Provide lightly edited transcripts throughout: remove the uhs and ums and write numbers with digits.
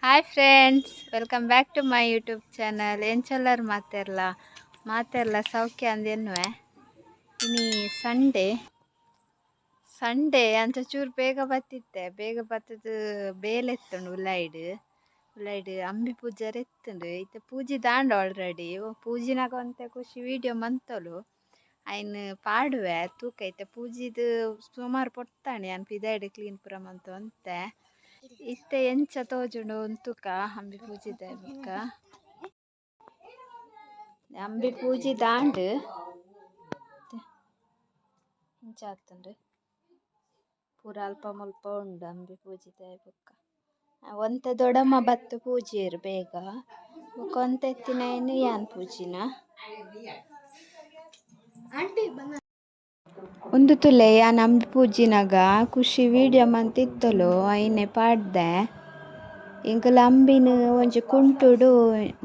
Hi friends, welcome back to my YouTube channel. ಎಂಚೊಲ್ಲರ್ ಮಾತೆರ್ಲ? ಮಾತೆರ್ಲ ಸೌಖ್ಯ ಅಂದೆನ್ನುವೆ. ಇನಿ ಸಂಡೇ. ಸಂಡೇ ಅಂಚ ಚೂರು ಬೇಗ ಬತ್ತಿತ್ತೆ. ಬೇಗ ಬತ್ತದು ಬೇಲೆ ಎತ್ತುಂಡು. ಉಲೈಡ್ ಉಲೈಡ್ ಅಂಬಿ ಪೂಜಾರಿ ಎತ್ತುಂಡು. ಇತ್ತೆ ಪೂಜೆ ದಾಂಡ ಆಲ್ರೆಡಿ. ಪೂಜಿನಾಗ ಒಂತೆ ಖುಷಿ ವೀಡಿಯೋ ಮಂತೊಲು, ಐನ್ ಪಾಡುವೆ ತೂಕ. ಇತ್ತೆ ಪೂಜಿದು ಸುಮಾರು ಪೊತ್ತಾಣಿ ಅನ್ ಪಿದಾಯ್ಡ್ ಕ್ಲೀನ್ ಪೂರ ಮಂತ ಒಂತೆ. ಇತ್ತೆ ಎಂಚ ತೋಜುಂಡು ತೂಕ. ಅಂಬಿ ಪೂಜಿದ ಬೊಕ್ಕ, ಅಂಬಿ ಪೂಜಿ ದಾಂಡ್ ಇಂಚ ಆತುಂಡು. ಪೂರ ಅಲ್ಪ ಮುಲ್ಪ ಉಂಡು. ಅಂಬಿ ಪೂಜಿದ ಬೊಕ್ಕ ಒಂತೆ ದೊಡಮ್ಮ ಬತ್ತು ಪೂಜಿಯೆರ್ ಬೇಗ. ಬೊಕ್ಕ ಒಂತೆ ಇತ್ತಿನೈನ್ ಯಾನ್ ಪೂಜಿನ. ಉಂದು ತೂಲೆ, ಯಾನ್ ಅಂಬಿ ಪೂಜಿನಾಗ ಖುಷಿ ವೀಡಿಯೋ ಮಂತಿತ್ತೊಲು, ಐನೆ ಪಾಡ್ದೆ. ಎಂಕುಲು ಅಂಬಿನ ಒಂಜಿ ಕುಂಟುಡು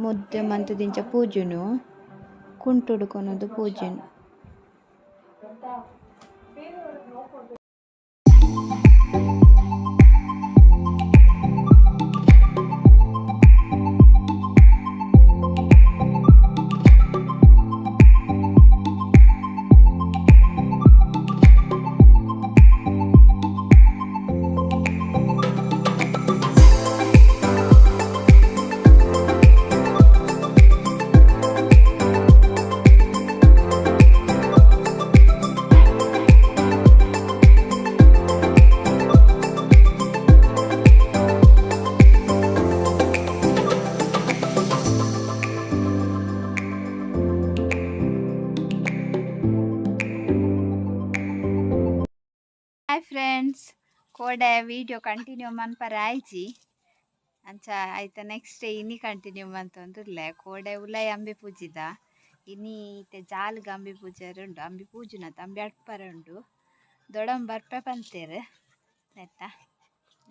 ಮುದ್ದೆ ಮಂತುದಿಂಚ ಪೂಜುನು, ಕುಂಟುಡು ಕೊನೊದು ಪೂಜುನು. ಹಾಯ್ ಫ್ರೆಂಡ್ಸ್, ಕೋಡೆ ವೀಡಿಯೋ ಕಂಟಿನ್ಯೂ ಮನ್ಪರೆ ಆಯ್ಜಿ. ಅಂಚ ಆಯ್ತ ನೆಕ್ಸ್ಟ್ ಡೇ ಇನಿ ಕಂಟಿನ್ಯೂ ಮಂತೊಂದುಲ್ಲೆ. ಕೋಡೆ ಉಲೈ ಅಂಬಿ ಪೂಜಿದ. ಇನಿ ಇತ್ತೆ ಜಾಲ್ಗ್ ಅಂಬಿ ಪೂಜಾರೆ ಉಂಡು. ಅಂಬಿ ಪೂಜುನತ, ಅಂಬಿ ಅಡ್ಪರೆ ಉಂಡು. ದೊಡಮ್ಮ ಬರ್ಪೆ ಪಂತೇರು ಆಯ್ತಾ.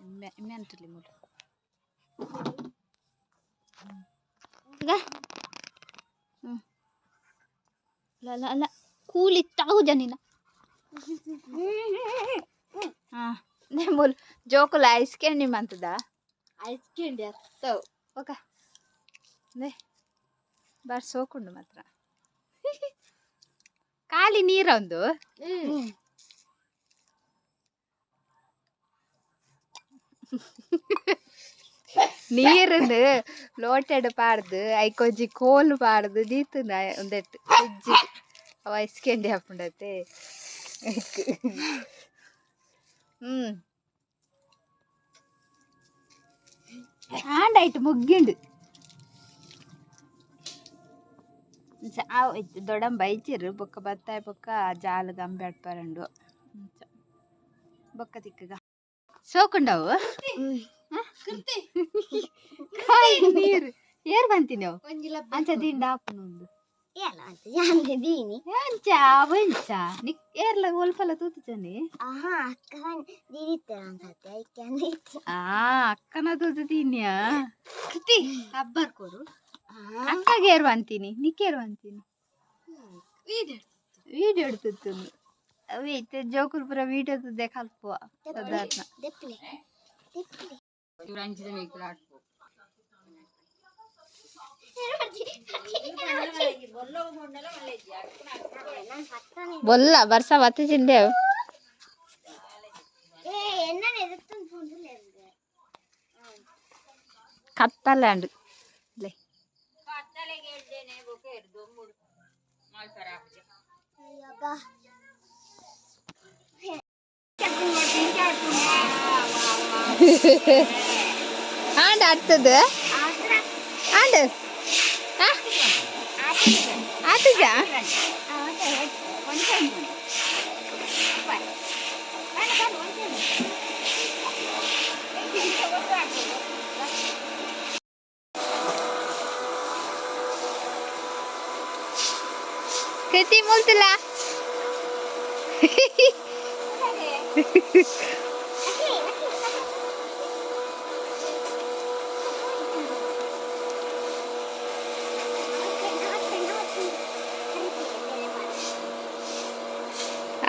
ಇಮ್ಮೆ ಇಮ್ಮೆ ಅಂತುಲಿ ಮೂಲು. ಈಗ ಅಲ್ಲ ಅಲ್ಲ ಅಲ್ಲ, ಕೂಲಿ ತಾವು ಜನಿನ. ಹಾಂ, ಮೂಲು ಜೋಕುಲು ಐಸ್ ಕ್ಯಾಂಡಿ ಮಂತದ. ಐಸ್ ಕ್ಯಾಂಡಿ ಅತ್ತವು. ಓಕ ನೇ ಬಾರ್ ಸೋಕುಂಡು ಮಾತ್ರ. ಖಾಲಿ ನೀರೊಂದು. ನೀರುನು ಲೋಟೆಡ್ ಪಾಡ್ದು, ಐಕೊಂಜಿ ಕೋಲು ಪಾಡ್ದು ದೀತುನ ಉಂದೆಟ್ ಫ್ರಿಡ್ಜ್. ಅವು ಐಸ್ ಕ್ಯಾಂಡಿ ಆಪುಂಡತೆ. ಆಂಡ ಐಟ್ ಮುಗ್ಗಿಂಡು. ಆವ್ ದೊಡಂಬ ಬೈಚಿರು ಬೊಕ್ಕ ಬತ್ತಾಯ್ ಬೊಕ್ಕ ಜಾಲ್ ಗಂಬೆ ಅಡ್ಪರಂಡು. ಅಂಚ ಬೊಕ್ಕ ತಿಕ್ಕಗ. ಸೋಕುಂಡವು ಕಾಯಿ ನೀರು ಏರ್ ಬಂತಿನವು. ಅಂಚ ದಿಂಡ ಆಪುನು. ದೀನಿ. ಅಂಚ ಅವಂಚ ನಿಕ್ ಏರ್ಲ ಒಲ್ಪಲ ತೂತುಚನಿ. ಆಹಾ, ಅಕ್ಕ ದೀದಿತ್ತೆ ಅನ್ಸತ್ತೆ, ಐಕೆ ಅಂದಿತ್ತು. ಆ ಅಕ್ಕನ ತೂತು ತಿನ್ಯಾ? ಕೃತಿ ಅಬ್ಬರ್ ಕೊರು. ಅಕ್ಕಗೆ ಏರ್ ಅಂತೀನಿ, ನಿಕ್ಕೇರು ಅಂತೀನಿ. ವೀಡಿಯೋ എടുത്തിತ್ತು. ಅವಿ ಇತ್ತೆ ಜೋಕುಲು ಪೂರ ವೀಡಿಯೋ ತುದೆ ಕಲ್ಪುವ ಸಾಧಾರಣ. ದೆಪ್ಪಲೆ ದೆಪ್ಪಲೆ. ಬೊಲ್ಲ ಬರ್ಸ ಬತ್ತ ಚಿಂದೇವು. ಕತ್ತಲೆ ಅಂಡು ಲೇ. ಆಂಡ அடுத்தது ಆಂಡ್ ಆತುಜಾ. ಕೃತಿ ಮುಲ್ತಲ.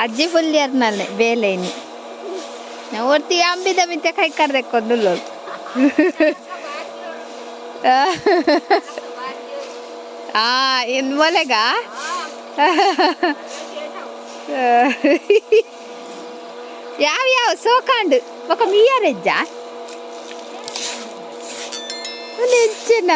ಅಜ್ಜಿ ಫುಲ್ ಇರ್ನಲ್ಲೆ ಬೇಲೆ. ಇನಿ ಒರ್ತಿ ಅಂಬಿದ ಮಿತ್ತೆ ಕೈ ಕರ್ದೆಕ್ಕೊಂದುಲ್ಲೋಳು. ಆ ಇನ್ ಮೊಲೆಗ. ಯಾವ ಯಾವ ಸೋಕಾಂಡು ಬೊಕ ಮೀಯರೆಜ್ಜ? ಒಂದು ಎಂಚಿನ?